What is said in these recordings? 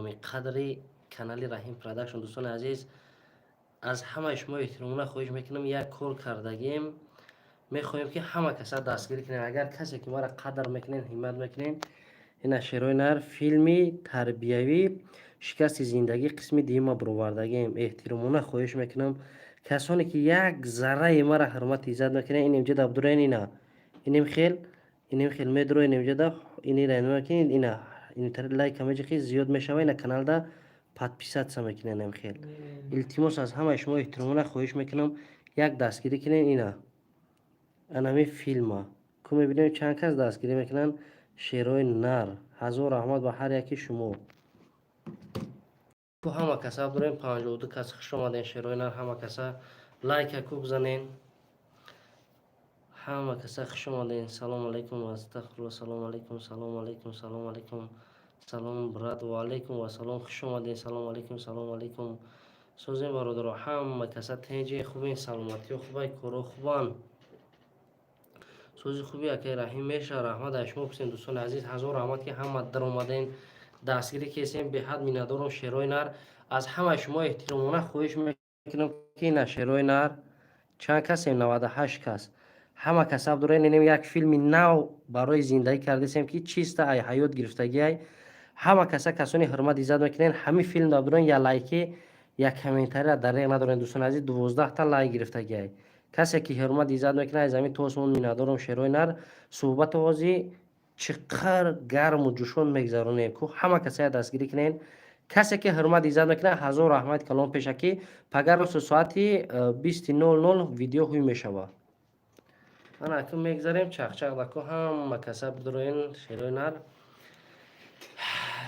Гиромиқадри канали Раҳим Продакшн, дӯстони азиз, аз ҳамаи шумо эҳтиромона хоҳиш мекунам, як кор кардагем, мехоҳем, ки ҳама каса дастгирӣ кунем. Агар касе ки маро қадр мекунен, ҳиммат мекунен, ина, шерои нар, филми тарбиявӣ «Шикасти зиндагӣ» қисми дуюма бировардагем. Эҳтиромона хоҳиш мекунам, касоне ки як зарраи маро ҳурмати иззат мекунен, ин инҷа дабдуроен, ина, иним хел, иним хел медуроен, инҷа инира ина лайка меҷиқи, зиёд мешава, ина каналда подписаться мекунен. Инам хел илтимос, аз ҳамаи шумо эҳтиромона хоҳиш мекунам, як дастгирӣ кунен. Ина, анами филма ку мебинем, чанд кас дастгирӣ мекунанд. Шерои нар, ҳазор раҳмат ба ҳар яки шумо. Ку ҳама каса дорем, 52 кас. Хуш омаден, шерои нар. Ҳама каса лайка ку бизанен. Ҳама каса хуш омаден. Салому алайкум, астағфирулло, салому алайкум, салому алайкум, салому алайкум, салом, брат, ва алайкум вассалом, хуш омаден. Салому алайкум, салому алайкум. Созем, бародаро, ҳама каса тенҷи, хубен, саломатиё хубай, коро хубанд, сӯзи хуби акай Раҳим меша. Раҳмат аз шумо пурсем. Дӯстони азиз, ҳазор раҳмат, ки ҳама даромаден, дастгирӣ кесем, беҳад миннатдорам. Шерои нар, аз ҳамаи шумо эҳтиромона хоҳиш мекунам, ки на, шерои нар, чанд касем? 98 кас. Ҳама касаб дорем, инем як филми нав барои зиндагӣ кардесем, ки чиста ай ҳаёт гирифтагиай. Ҳама каса, касони ҳурмат иззат мекунен, ҳамин филм дабдорен, я лайки, як комментария дареғ надорен. Дӯстони азиз, 12-та лайк гирифтагиай. Касе ки ҳурмат иззат мекунад, аз замин то осмон миннатдорам. Шерои нар, суҳбату ҳозӣ чӣ қадр гарму ҷӯшон мегзаронем ку. Ҳама касая дастгирӣ кунен, касе ки ҳурмат иззат мекунад, ҳазор раҳмати калон. Пешакӣ пагар рӯзи соати 20:00 видео ҳуй мешавад. Ана, акун мегзарем чақчақ даку. Ҳама каса бидроен. Шерои нар,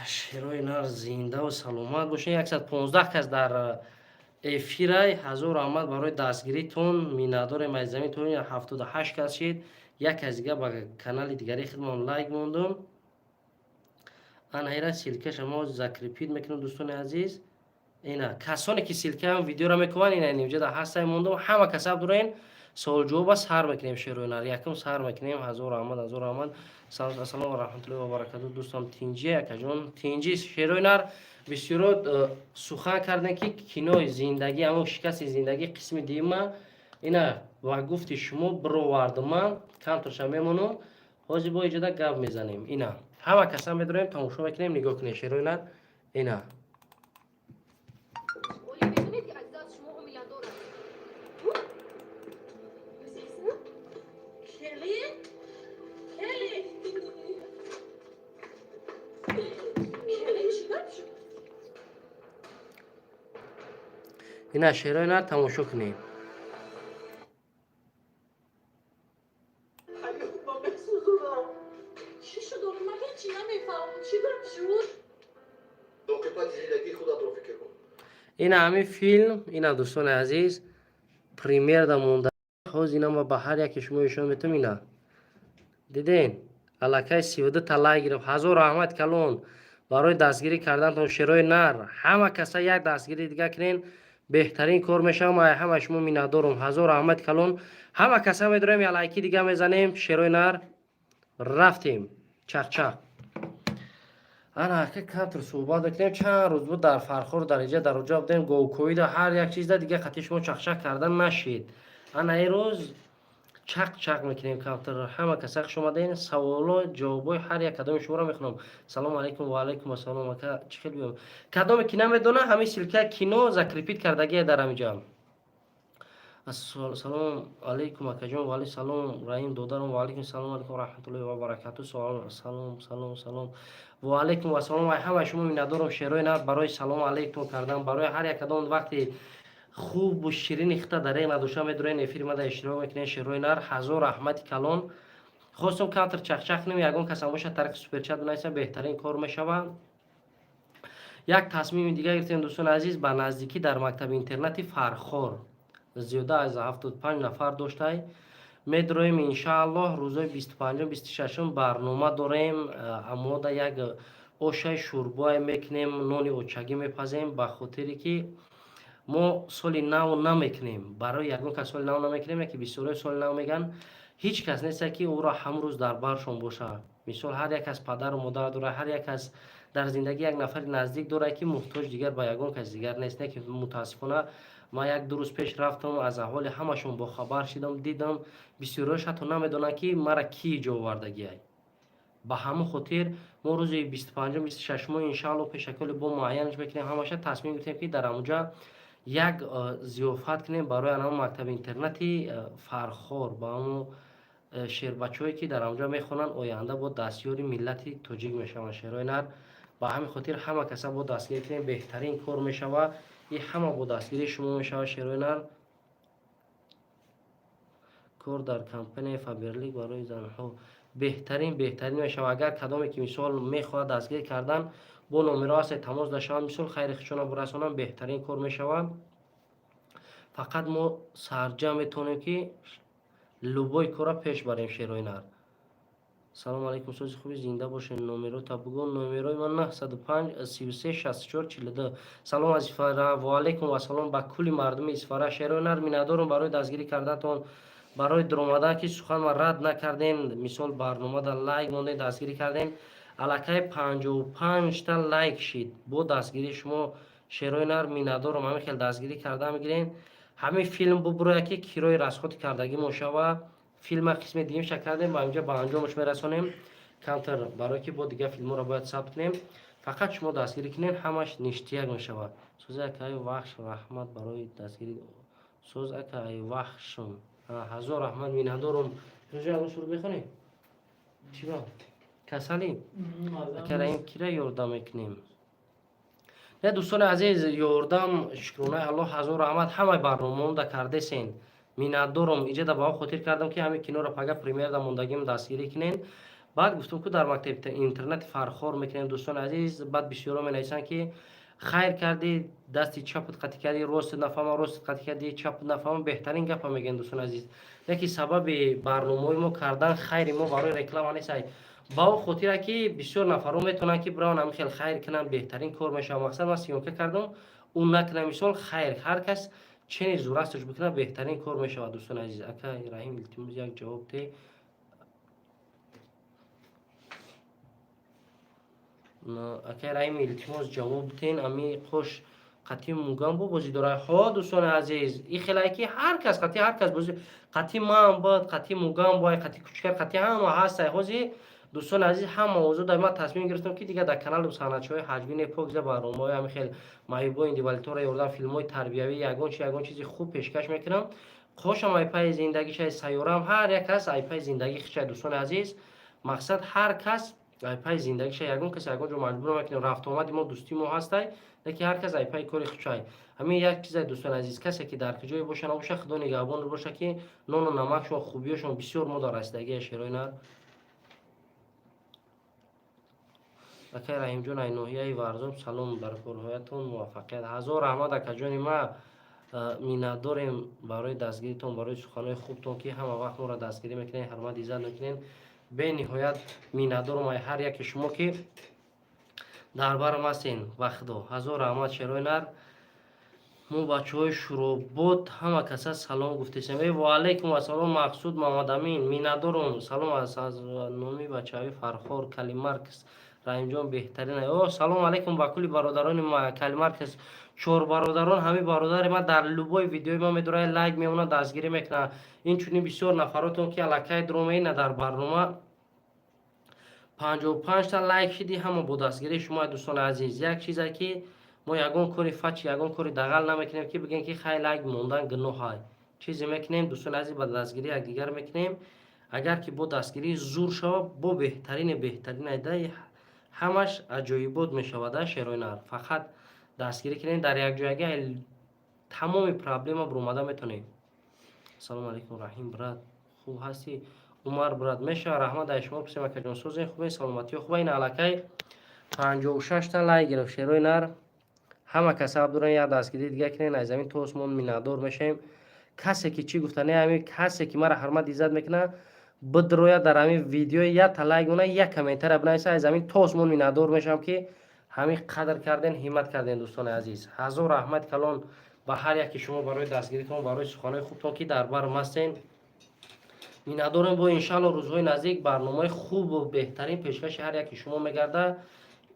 шерои нар, зиндаву саломат бошед. 115 кас дар эфирай. Ҳазор раҳмат барои дастгиритон, миннатдорем аз замин то 78 кас шид. Як кас дига ба канали дигари хидмон лайк мондум. Ана, ира ссылкаша мо закрепить мекунем. Дӯстони азиз, ина, касоне ки ссылкаам видеоро мекунанд, ина, инҷода ҳастай, мондум. Ҳама касаб дуроен, суолҷавоба сар мекунем. Шерои нар, якум сар мекунем. Ҳазор раҳмат, ҳазор раҳмат. Ассалому раҳматуллоҳи ва баракату. Дӯстам, тинҷи, акаҷон, тинҷи. Шерои нар, бисёро сухан кардем, ки кинои зиндагӣ, ҳамон «Шикасти зиндагӣ» қисми дуюма, ина, ва гуфти шумо бировардума, камтарша мемонам, ҳозир бо иҷода гап мезанем. Ина, ҳама каса медорем, тамошо мекунем. Нигоҳ кунем, шерои нар, ина. Оё медонед, ки Азиза аз шумо ҳомиладор аст? Азиза? Келли? Келли? Келли, чӣ гап шуд? Ина, шерои нар, тамошо кунем. Ҳаёт, ман месӯзонам. Чӣ шуд, оли? Ман ҳечи намефаҳмам. Чӣ гап шуд? Оқибати зиндагии худатро фикр кун. Ина, ҳамин филм, ина, дӯстони азиз, премьерда монда. Ҳозир ина ма ба ҳар яке шумо ишон метавам. Ина, диден, аллакай 32 та лайк гирифт. Ҳазор раҳмат калон барои дастгирӣ кардантон. Шерои нар, ҳама каса як дастгирӣ дига кунен, беҳтарин кор мешавам. Ай ҳама шумо миннатдорум. Ҳазор раҳмати калон. Ҳама каса медорем, я лайки дига мезанем. Шерои нар, рафтем чақчақ. Ана, ака, камтар суҳбат мекунем. Чанд рӯз буд дар Фархор, дар иҷа, дар оҷа будем, говкоида, ҳар як чизда дига қати шумо чақчақ кардан нашид. Ана, ин рӯз чақ-чақ мекунем камтар. Ҳама каса хуш омаден. Саволо, ҷавобҳои ҳар як кадоми шуморо мехонам. Салому алайкум, ва алайкум ассалом, ака. Чӣ хел биём? Кадоме ки намедона, ҳамин ссылка кино закрепить кардагие дар ҳамиҷа. Салом алайкум, акаҷон. Ва алайкум салом, Раҳим додарам. Ва алайкум салом алайкум раҳматуллоҳи ва баракату. Салом, салом, салом, ва алайкум вассалом. Ай ҳамаи шумо миннатдорам, шерои нар, барои салому алайкум кардан, барои ҳар як кадом вақти хубу ширини хита дареғ надошта медорен, эфири мада иштирок мекунен. Шерои нар, ҳазор раҳмати калон. Хостум камтар чақчақ кунем. Ягон касам бошад, тариқи суперчат бинависам, беҳтарин кор мешавад. Як тасмими дига гирифтем, дӯстони азиз. Ба наздикӣ дар мактаби интернати Фархор зиёда аз 75 нафар доштай медроем, иншааллоҳ, рӯзои 25-ум, 26-ум барнома дорем. Амода як ошаи шӯрбое мекунем, нони очагӣ мепазем, ба хотире ки мо соли нав намекунем. Барои ягон кас соли нав намекунем, яке бисёрои соли нав мегӯянд, ҳеҷ кас неста, ки ӯро ҳамрӯз дар баршон бошад. Мисол, ҳар як кас падару модар дорад, ҳар як кас Дар зиндагӣ як нафари наздик дорад, ки муҳтоҷ дигар ба ягон кас дигар нест. Не ки мутаассифона ман 1-2 рӯз пеш рафтам, аз аҳволи ҳамашон бохабар шидам, дидам, бисёриҳош ҳатто намедонанд, ки мара ки ҷо овардагиай. Ба ҳамон хотир мо рӯзи 25-ум, 26-ум, иншаалло, пешаколи бо муайянаш мекунем ҳамаша. Тасмим гирифтем, ки дар ҳамонҷа як зиёфат кунем барои анам мактаби интернати Фархор, ба ҳамо шербачаҳое, ки дар ҳамонҷа мехонанд, оянда бо дастёри миллати тоҷик мешаванд, шерои нар. Ба ҳамин хотир ҳама каса бо дастгирӣ кунем, беҳтарин кор мешавад. И ҳама бо дастгирии шумо мешавад, шерои нар. Кор дар компанияи Фаберлик барои занҳо беҳтарин, беҳтарин мешавад. Агар кадоме ки, мисол, мехоҳад дастгирӣ кардан, бо номерҳо ҳастед, тамос дашаванд, мисол, хайри худшона бирасонанд, беҳтарин кор мешавад. Фақат мо сарҷам метавонем, ки любой кора пеш барем, шерои нар. Салому алайкум, сози хуби, зинда бошед. Номерота бугӯ. Номерои ман 905 33 64 42. Салом аз Исфара. Ваалайкум вассалом ба кулли мардуми Исфара, шерои нар. Миннатдорум барои дастгирӣ карданатон, барои дуромадан, ки суханма рад накардем. Мисол, барномада лайк мондем, дастгирӣ кардем. Аллакай 55-та лайк шид бо дастгирии шумо, шерои нар. Миннатдорум, ҳамин хел дастгирӣ карда мегирем. Ҳамин филм бубурояд, ки кирои расходи кардагимо шава. Филма қисми дуюмша кардем, ба инҷа ба анҷомаш мерасонем камтар, барое ки бо дигар филмҳоро бояд сабт кунем. Фақат шумо дастгирӣ кунед, ҳамаш ништияк мешавад. Сози, акаи Вахш, раҳмат барои дастгирӣ. Соз, акаи Вахшм, ҳазор раҳмат, миннатдорум. Сур мехонӣ? Чӣ ба касалӣ, ака Раҳим? Кира ёрдам мекунем? Не, дӯстони азиз, ёрдам, шукронаи Аллоҳ, ҳазор раҳмат, ҳамаи барномаонда кардесен, миннатдорум. Иҷада ба он хотир кардам, ки ҳамин киноро пага премьера мондагим, дастгирӣ кунем. Баъд гуфтум, ки дар мактаби интернати Фархор мекунем, дӯстони азиз. Баъд бисёро менависанд, ки хайр кардӣ, дасти чапат қатӣ кардӣ, ростат нафаҳма, ростат қатӣ кардӣ, чапат нафаҳма. Беҳтарин гапа мегӯянд, дӯстони азиз. Яке сабаби барномаҳои мо кардан, хайри мо барои реклама нест, ба он хотира, ки бисёр нафарҳо метавонанд, ки бираванд, ҳамин хел хайр кунанд, беҳтарин кор мешавад. Мақсад, ман съёмка кардам, ӯ накунам, мисол, хайр ҳар кас чени зурасташ бикунад, беҳтарин кор мешавад, дӯстони азиз. Ака Раҳим, илтимос, як ҷавоб де. Акай Раҳим, илтимос, ҷавоб ден. Ами қош қатъи мугам бо бозӣ дорад. Ҳо, дӯстони азиз, и хелае, ки ҳар кас қатъи ҳар кас бозӣ, қатъи ман буд, қатъи мугам бой, қатъи кучкар, қатъи ҳама ҳастай. Ҳозир, дӯстони азиз, ҳама мавзӯъ дар ман тасмим гирифтам, ки дигар дар канали санъатчиҳои ҳаҷвини покза барномаҳои ҳамин хел маъюбо, индивалидҳоро ёрдам, филмҳои тарбиявӣ, ягон чи, ягон чизи хуб пешкаш мекунам. Қошам айпаи зиндагишай, сайёраам, ҳар як кас айпаи зиндагӣ хичай, дӯстони азиз. Мақсад, ҳар кас айпаи зиндагиша, ягон кас ягон ҷо маҷбур намекунем. Рафтуомади мо, дӯстии мо ҳастай, лекин ҳар кас айпаи кори хучай. Ҳамин як чизе, дӯстони азиз, касе ки дар куҷое боша, набоша, Худо нигаҳбон боша, ки нону намакшон, хубиёшон бисёр мо дар расидагия, шерои нар. Акай Раҳимҷон, ай ноҳияи Варзоб салом, бар корҳоятон муваффақият. Ҳазор раҳмат, акаҷони ма, миннатдорем барои дастгиритон, барои суханҳои хубтон, ки ҳама вақт моро дастгирӣ мекунед, ҳурмат, иззат мекунед. Бениҳоят миннатдорум ай ҳар яке шумо, ки дар барам ҳастен. Ба Худо, ҳазор раҳмат, шерои нар. Мо бачаҳои Шуробод ҳама каса салом гуфтесем. Э, ваалайкум ассалом, Мақсуд Муҳаммадамин, миннатдорум. Салом аз номи бачаҳои Фархор, Калимаркс. Раҳимҷон, беҳтарин. О, салом алайкум ба кулли бародарони Калимаркс, чор бародарон. Ҳамин бародари ман дар любой видеои ман медорад, лайк мемонад, дастгирӣ мекунад. Инчунин бисёр нафаротон, ки аллакай дуромаина дар барнома, 55-та лайк шиди, ҳама бо дастгирии шумо, дӯстони азиз. Як чизе, ки мо ягон кори фачи, ягон кори дағал намекунем, ки бигем, ки хай, лайк мондан гуноҳай. Чизе мекунем, дӯстони азиз, ба дастгирии якдигар мекунем. Агар ки бо дастгирии зур шава, бо беҳтарини беҳтарин айда, ҳамаш аҷоибот мешавад, шерои нар. Фақат дастгирӣ кунем, дар якҷоягӣ тамоми проблема буромада метавонем. Ассалому алайкум, Раҳим брат, хуб ҳастӣ? Умар брат, мешава, раҳмат. Ай шумо пурсем, акаҷон, созен, хубе, саломатиё хуба? Ин аллакай 56-та лайк гирифт, шерои нар. Ҳама каса абдуран як дастгирӣ дига кунен, аз замин то осмон миннатдор мешавем. Касе ки чӣ гуфта не, ҳамин касе ки мара ҳурмат, иззат мекунад, бидрояд, дар ҳамин видеои якта лайк мона, як комментария бинависа, аз замин то осмон миннатдор мешавам, ки ҳамин қадр карден, ҳиммат карден. Дӯстони азиз, ҳазор раҳмати калон ба ҳар яки шумо барои дастгиритон, барои суханҳои хубтон, ки дар барм ҳастен. Миннатдорем. Бо, иншаалло, рӯзҳои наздик барномаи хубу беҳтарин пешкаши ҳар яки шумо мегардад.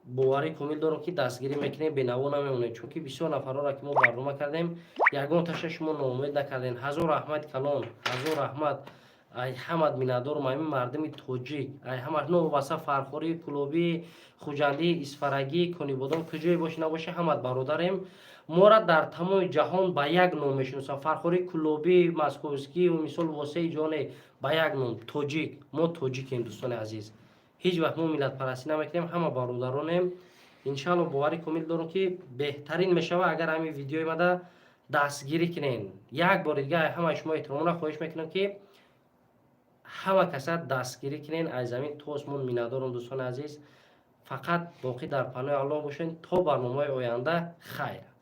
Боварӣ комил дорам, ки дастгирӣ мекунем, бенаво намемонем, чунки бисёр нафарҳоро, ки мо барнома кардем, ягон таша шумо ноумед накардем. Ҳазор раҳмати калон, ҳазор раҳмат. Ай ҳамат миннатдорам, ҳамин мардуми тоҷик, ай ҳама, новобаста фархорӣ, кӯлобӣ, хуҷандӣ, исфарагӣ, конибодом, куҷое боши набоши, ҳамат бародарем. Мора дар тамоми ҷаҳон ба як ном мешиносанд: фархорӣ, кӯлобӣ, московский, мисол, восеи ҷоне, ба як ном — тоҷик. Мо тоҷикем, дӯстони азиз, ҳеҷ вақт мо миллатпарастӣ намекунем, ҳама бародаронем. Иншалло, боварӣ комил дорам, ки беҳтарин мешава, агар ҳамин видеои мада дастгирӣ кунен. Як бори дига ҳамаи шумо эҳтиромона хоҳиш мекунам, ки ҳама каса дастгирӣ кунен. Аз замин то осмон миннатдорам, дӯстони азиз. Фақат боқӣ дар паноҳи Аллоҳ бошед. То барномаи оянда, хайр.